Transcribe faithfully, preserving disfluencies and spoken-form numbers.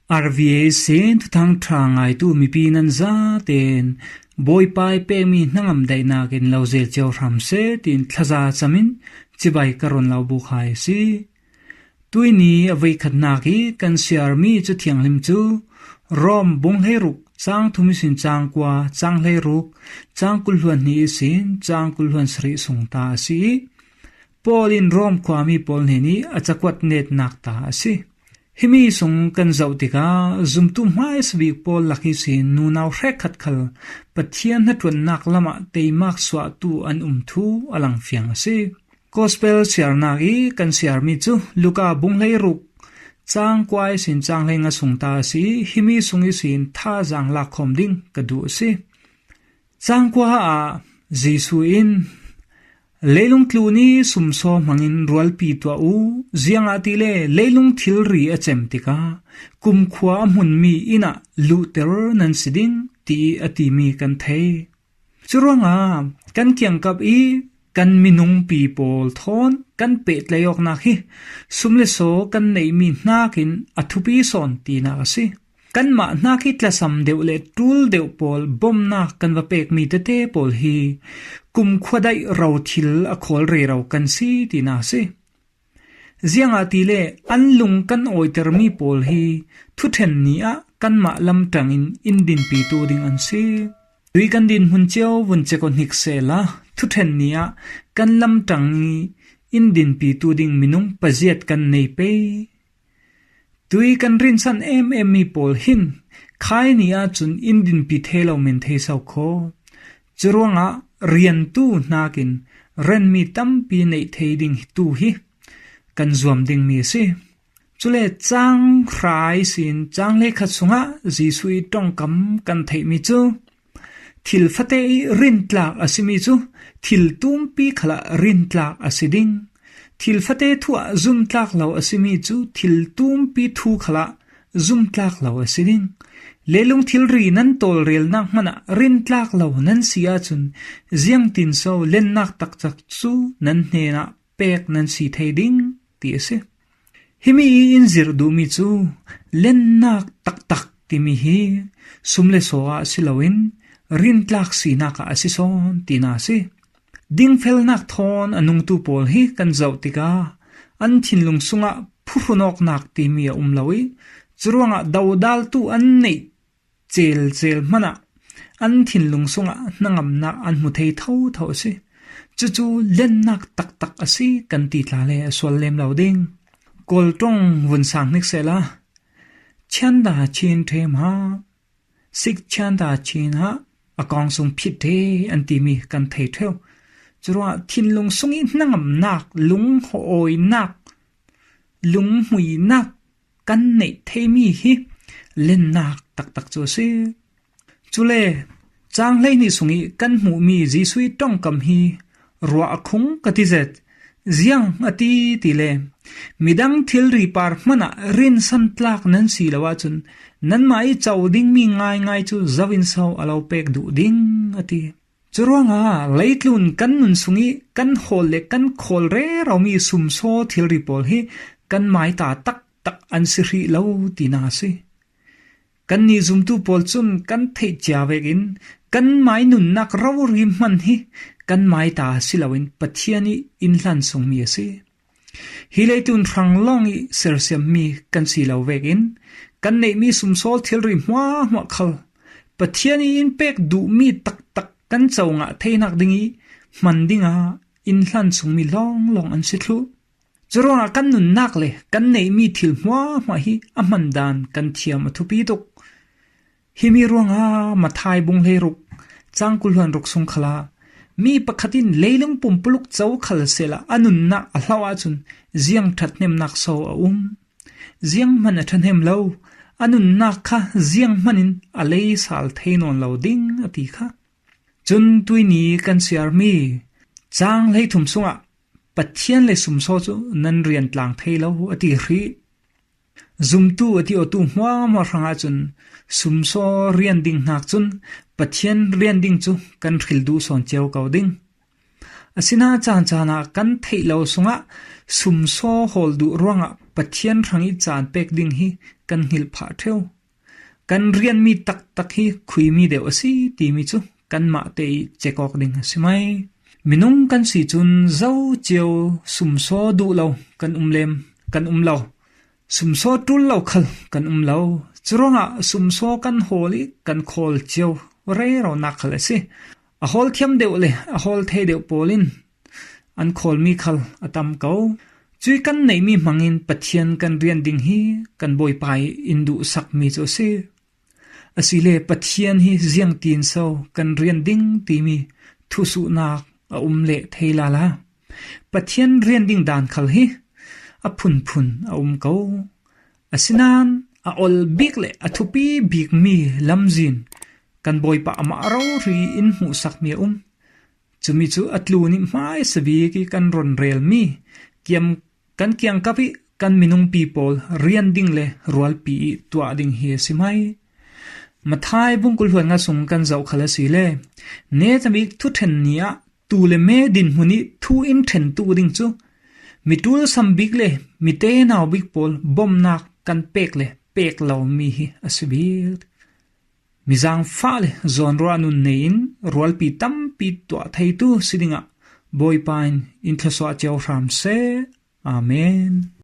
RVA sin Thuthang Ṭha ngaitu mipi nan zaten Bawipa i pekmi hnangam daihnakin lo zel cio hram seh tiin thlaza camin cibai ka run lo buk hai a si. Tuini a voikhatnak i kan siarmi Cathianghlim cu Rom bung hleiruk cang thum ihsin cang kua, cang hleiruk cang kul hluan hnih ihsin cang kul hluan sarih sung ta a si i Paul in Rom khuami pawl hnen i a cakuat netnak ta a si. Himi sung kan zoh tikah zumtu hmaisa bik pawl lak ihsin nunau hrekkhat khal Pathian hnaṭuannak lamah teimak suahtu an um thu a langfiang a si. Gospel siarnak i kan siarmi cu Luka bung hleiruk cang kua ihsin cang hleinga sung ta a si. Himi sung ihsin thazaang lakkhawm ding ka duh a si. Cang kua ah Jesuh in, "Leilung tlun i sumsaw hmangin rualpi tuah u, ziangahtile leilung thilri a cem tikah kumkhua a hmunmi inn ah luhter nan si ding," ti a timi kan thei. Curuangah kan kiangkap i kan minungpi pawl thawn kan pehtlai awknak hi sum le saw kan neihmi hnakin a thupi sawn tinak a si. Kanmah hnak i tlasam deuh le ṭul deuh pawl bomnak kan va pekmi tete pawl hi kumkhua daih ro thil a khawl rero kan si tinak a si. Ziangahtile an lung kan awitermi pawl hi thuṭhen ni ah kanmah lamṭang in in dinpitu ding an si. Tui kan dinhmun cio vun cek aw hnik sehla, thuṭhen ni ah kan lamṭang i in dinpitu ding minung paziat kan nei pei. Tui kan rinsan em em mi pawl hin khai ni ahcun in dinpi thei lo men thei so kho. Curuangah riantu hnakin renmi tampi neih thei ding tu hi kan zuam dingmi a si. Cule cang hra ihsin cang hleikhat sungah Jesuh i ṭongkam kan theihmi cu, thil fate i rintlak a simi cu thil tumpi khalah rintlak a si ding. Thil fate thu ah zumtlak lo a simi cu thil tumpi thu khalah zumtlak lo a si ding. Leilung thilri nan tawlrelnak hmanh ah rintlak lo nan si ahcun ziangtin so lennak taktak cu nan hnenah pek nan si thei ding ti a si. Himi i in zirh duhmi cu lennak taktak timi hi sum le saw ah si loin rintlak sinak ah a si sawn tinak a si. Dingfelnak thawn a nungtu pawl hi kan zoh tikah an thinlung sungah phuhrun awknak timi a um lo i curuangah dodaltu an neih celcel hmanh ah an thinlung sungah hnangamnak an hmu thei thotho a si. Cucu lennak taktak a si kan ti tla le a sual lem lo ding. Kawl ṭong vun sang hnik sehla, "Chianda chin ṭhe ma, sik chianda chin ha, a kawng sung phit ṭhe," an timi kan thei ṭheu. Curuangah thinlung sung i hnangamnak, lunghawinak, lunghmuinak kan neih theimi hi lennak taktak cu a si. Cule cang hleihnih sung i kan hmuhmi Jesuh i ṭongkam hi ruah a khung ka ti zet. Ziang a ti tile, midang thilri par hmanh ah rinsan tlak nan si lo ahcun nanmah i co dingmi ngaingai cu zo in so a lo pek duh ding a ti. Curuangah leitlun kan nun sung i kan hawl le kan khawl reromi sumsaw thilri pawl hi kan maita taktak an si hrih lo tinak a si. Kannih zumtu pawl cun kan theih cia vekin kanmai nunnak rori hmanh hi kan maita si loin Pathian i in hlan sungmi a si. Hi leitlun hrang lawng i sersiammi kan si lo vekin kan neihmi sumsawl thilri hmuahhmuah khal Pathian i in pek duhmi taktak kan co ngah theinak ding i hman dingah in hlan sungmi lawnglawng an si thluh. Curuangah kan nunnak le kan neihmi thil hmuahhmuah hi a hman dan kan thiam a thupi tuk. Himi ruangah Matthai bung hleiruk cang kul hluan ruk sung khalah mi pakhat in leilung pumpuluk co khal sehla a nunnak a hloh ahcun ziang ṭhathnemnak so a um? Zianghman a ṭhahnem lo, a nunnak kha zianghman in a lei sal thei nawn lo ding a ti kha. Cun tuini kan siarmi cang hleithum sungah Pathian le sumsaw cu nan rian tlang thei lo a ti hrih. Zumtu a ti awtu hmuahhmuah hrangah cun sumsaw rian ding hnak cun Pathian rian ding cu kan hril duh sawn cio ko ding. Asinain caan caan ah kan theih lo sungah sumsaw hawl duh ruangah Pathian hrang i caan pek ding hi kan hngilh phah ṭheu. Kan rianmi taktak hi khuimi deuh a si timi cu kanmah te ih cek awk ding a si mai. Minung kan si cun zo cio sumsaw duh lo kan um lem, kan um lo. Sumsaw ṭul lo khal kan um lo. Curuangah sumsaw kan hawl ih kan khawl cio reronak khal a si. A hawl thiam deuh le a hawl thei deuh pawl in an khawlmi khal a tam ko. Cuih kan neihmi hmangin Pathian kan rian ding hi kan Bawipa ih in duhsakmi cu a si. Asile Pathian hi ziangtin so kan rian ding timi thusuhnak a um leh thei lala. Pathian rian ding dan khal hi a phunphun a um ko. Asinain a ol bik le a thupi bikmi lamzin kan Bawipa amah rori in hmuhsakmi a um. Cumi cu a tlun ih hmaisa bik ih kan run relmi kiam kan kiangkap ih kan minungpi pawl rian ding le rualpi ih tuah ding hi a si mai. Matthai bung kul hluan nga sung kan zoh khal asile, netabik thuṭhen ni ah tuu le me dinhmun ih thu in ṭhentu ding cu mi ṭul sam bik le mi tenau bik pawl bomnak kan pek le pek lomi hi a si bik. Mi zaangfah le zawnruah nun nei in rualpi tampi tuah theitu si dingah Bawipa in in thluasuah cio hram seh. Amen.